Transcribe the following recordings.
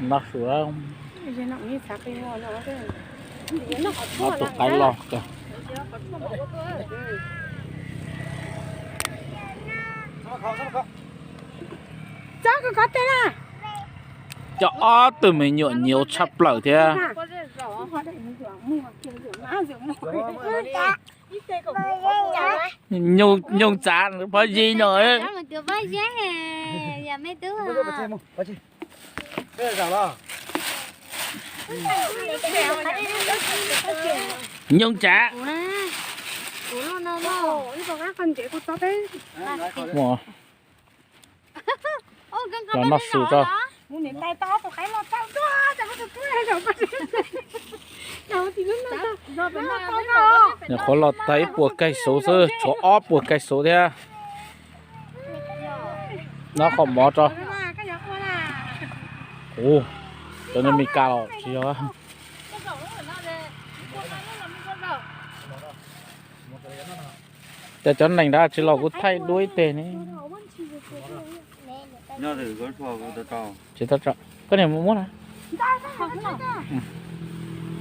Noj su, ob tug qaib los. Cov ob tug me nyuam nyiav tshaj plaws thiab. Nyoog tsav pov zis no. Nyoog tsav. Los noj su tso. Nyuam qhuav los tag ib puas kaig suv xwb, tshuav ob puas kaig suv thiab. Noj qhov mov tso. Ua, cov no Mes Kas los tsis yog. Ces cov neeg nrad tsis los kuv thaij dua ib teg ne. Koj niam mus muab na.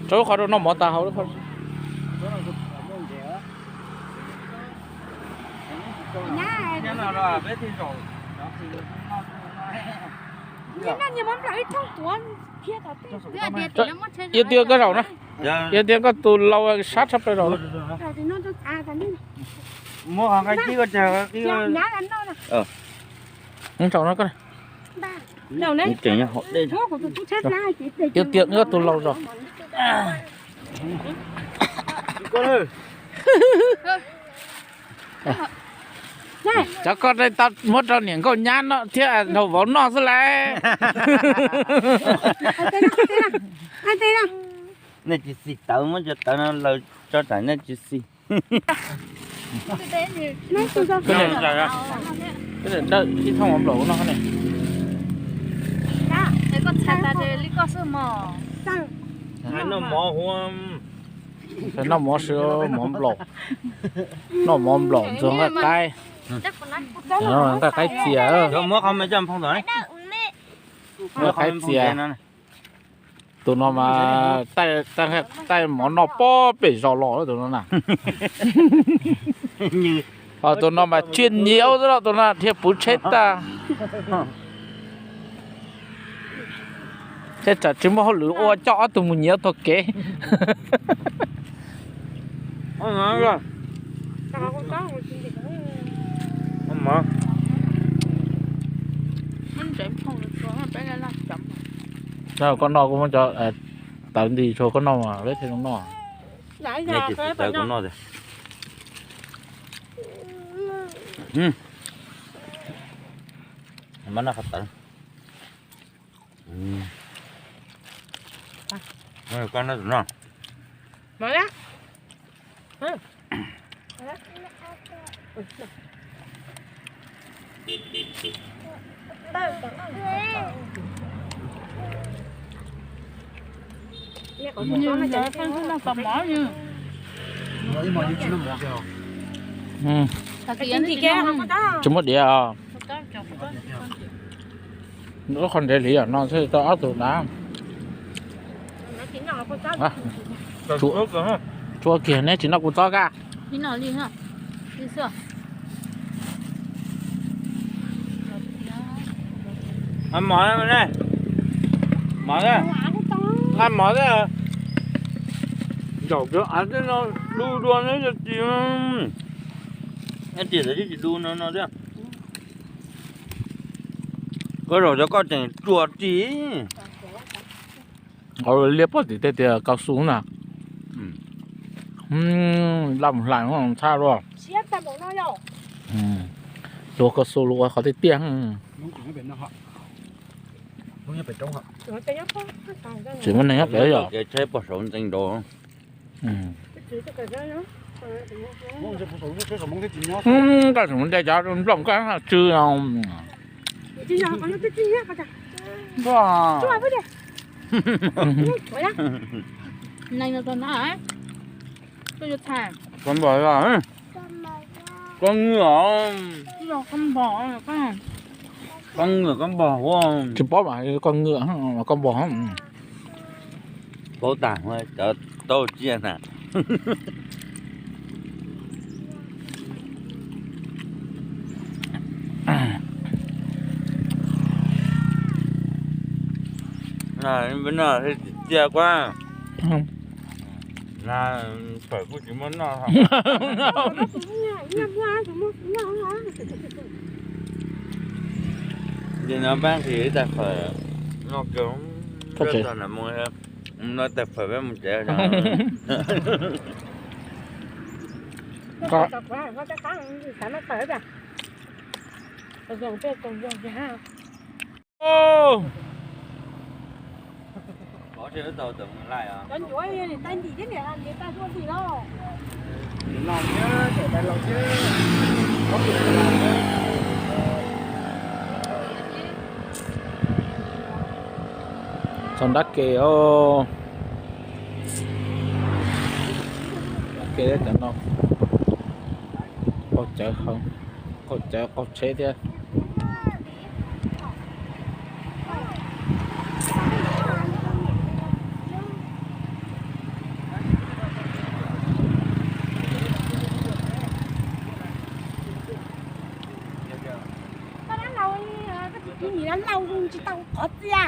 Tso lub qhov rau noj mov tas hauv lub qhov. Yog tias koj zaum na, yog tias koj tus laus sab tshaj plaws zaum. Yog tias koj tus laus zaum. Cov koj tau muab rau niam nkauj nyab noj thiab dhau vauv noj xwb lauj. Nej tsis xis tawv, muab cov tawv no laws tso tsam nej tsis xis. Ib thooj mov nplaum no ne. Noj mov huv. Noj mov sw, mov nplaum. Noj mov nplaum ntxuag nqaij qaib. Nqaij qaib txias. Nqaij qaib txias. Tus no mas taij mov noj pob pem zos los tus no na. Ho tus no mas tsiaj nyiav xwb los tus no dhia puv tsheb tag. Tej tsam tsis muaj hauj lwm ua coj ob tug mus nyiav taug kev. Koj noj kuv muab cov tawv nti rau koj noj mas peb thiaj zoo noj. Mas noj qhov tawv. Koj noj tus no. Tsis muaj diav os. Lub qhov ntev li no xwb tau ob tug na. Tshuav kiag neb tsis noj kuv txob kaj. Mov, mov, nqa mov thiab. Zaum cov av tej no du dua neb tsis, neb tsis, tsis du no no thiab. Koj zaum cov koj tseem tsuas ris. Liab pob tim tej tias cao su na. Laj mus hlais tshaj luaj. Luag cao su luag ua qhov tiaj tiaj. Tsis muaj neeg nyob pem yom. Koj tseem mus de cov nplooj koj tsw. Koj npog, koj npog os. Koj ngwm koj npog, tsis paub mas koj ngwm koj npog. Paub tas cov tau tsiaj na. Cia kuv na, phawm kuj tsis muaj noj. Ces no pab nqhis ib tais phawm noj kawg, tag na mus no tais phawm peb mus tsev. Txog nrab ke os. Nrab ke cov no qaug cawv, qaug cawv qaug tsheb thiab. Tsis tau qhov txia.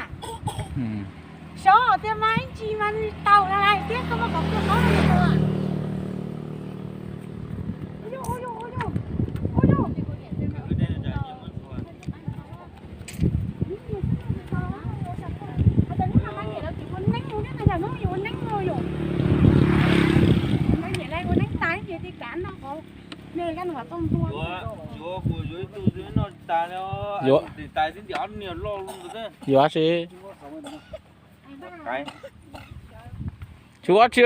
Xyov tias mas ib ntsis mas nws tau lawm thiab koj muab qhov txia no rau. Yuav si. Tsis ua tsi,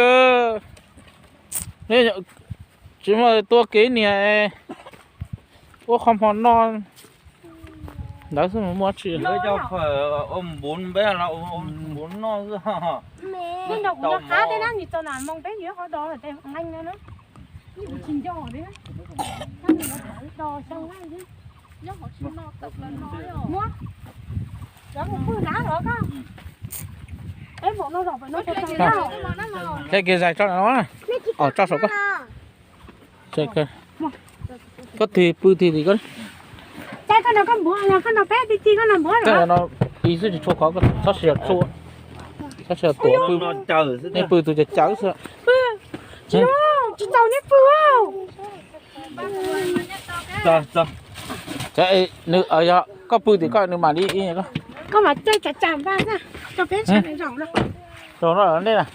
tsis muaj tua kev niag ua qhov hmo noj ntawd xwb mas muaj tsi. Npov noj xwb. Nrog kuv noj qab thiab na, nws txog na moo peb yuav qhov do tej leej no na. Kuv tsis nco thiab. Muab cov mus pw hnab los koj. Hle kiag zais tso no, tso saum koj. Koj tig pw tig tim koj. Koj no peb ti ti koj no npua no, ib xwb tsis tshua qhov, txhob sia tshua, txhob sia tuav pw, nej pw tus cawv cawv xwb. Tsis tau nej pw. Nws yog koj pw tim koj nws mam li ib. Koj mam caij tsam tsam npaj xwb, rau peb sawv daws zaum no. Zaum no nej na.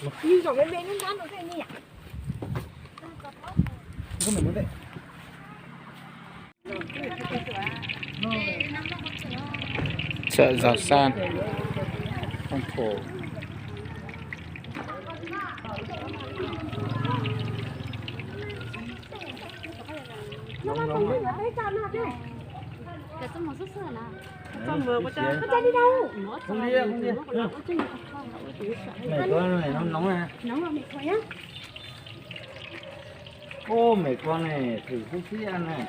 Chợ Giào San, Phong Thổ. Mệt quá này, nóng nóng này. Ô, mệt quá này, thử xíu xíu ăn này.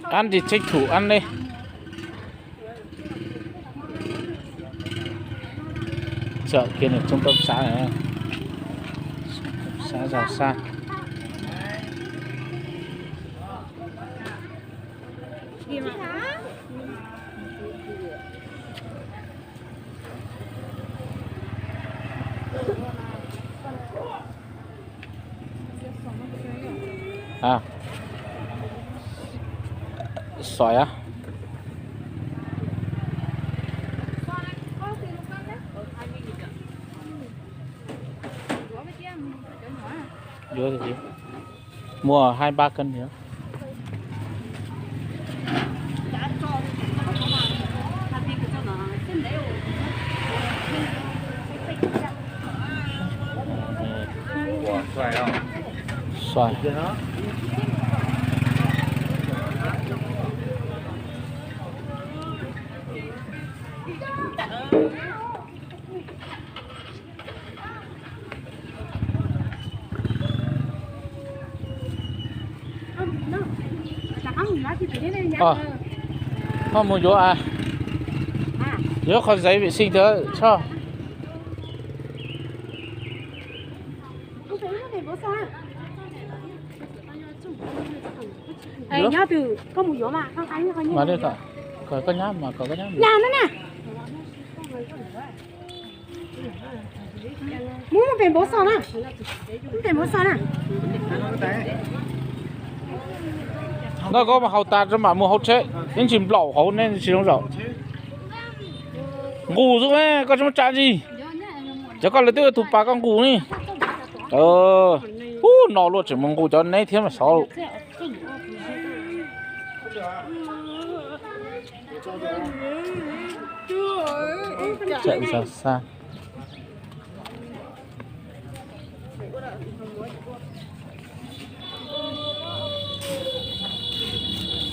Ăn thì tranh thủ ăn đi. Chợ kia là trung tâm xã này. Xã Giào San. À. Xoài á. Mua hai ba cân nữa. Xoài. Koj mus yuav, yuav qhov giấy vệ sinh tso. Nyob twg koj mus yuav mas, koj nyab mas, kom koj nyab. Muab pem npauv xos na, pem npauv xos na. Ntawd koj mus haus tas mam mus hauv tsheb, ib ntsis nplaum hauv neb tsis zoo zaum. Nqus xwb, koj tsis muaj tsa ntsis. Cov koj lawv twb ua tus pas koj nqus ni. Ub, no luaj tseem mus nqus cov neb thiab mas xyov.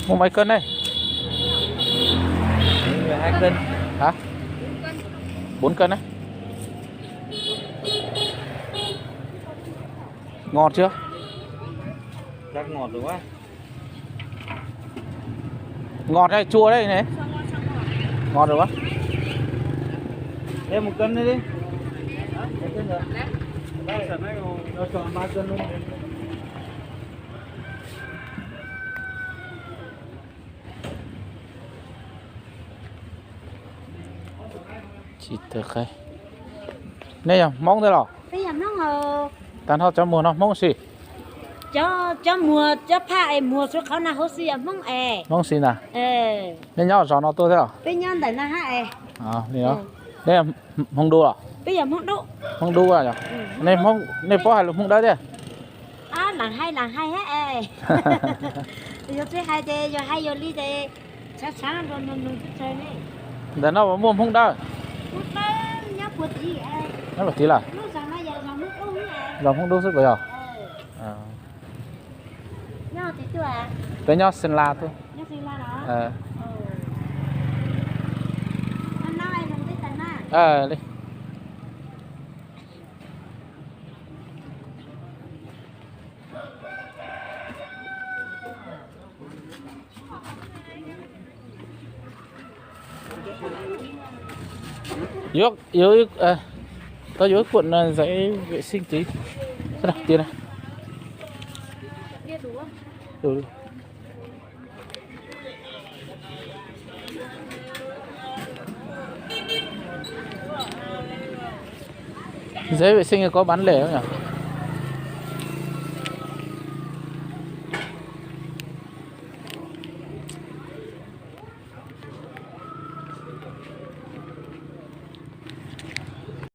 Muaj mấy cân đây? Hai cân. Hả? Bốn cân đấy. Ngon chưa? Chắc ngọt rồi quá. Ngọt hay chua đấy này? Ngọt rồi quá. Thêm một cân nữa đi. Thêm nữa. Đây, cho ba cân luôn. Tsis tau qhia. Nej yog Hmoob thiab los? Tag nrho cov muag no Hmoob si? Cov muag, cov phaj es muag suav qhov na huv si yog Hmoob es. Hmoob si na? Nej nyob zos no tuaj thiab los? Peb nyob ntawm no hab es. Nej Hmoob Dub los? Peb yog Hmoob Dub. Hmoob Dub yog? Nej paub hais lus Hmoob Dawb thiab? Lam hais lam hais hab es. Yog tsis hais ces yog hais yog li ces tshav tshav nrog nws nws tsis tsawg ne. Ntawm no puas muaj Hmoob Dawb? Nyob puag tid lawm? Zos Hmoob Dub xwb puas yog? Peb nyob Xeem Las tuaj. Li. Yuav, yuav, tau yuav ib cuộn giấy vệ sinh tí. Tiag na. Giấy vệ sinh có bán lẻ không nhỉ?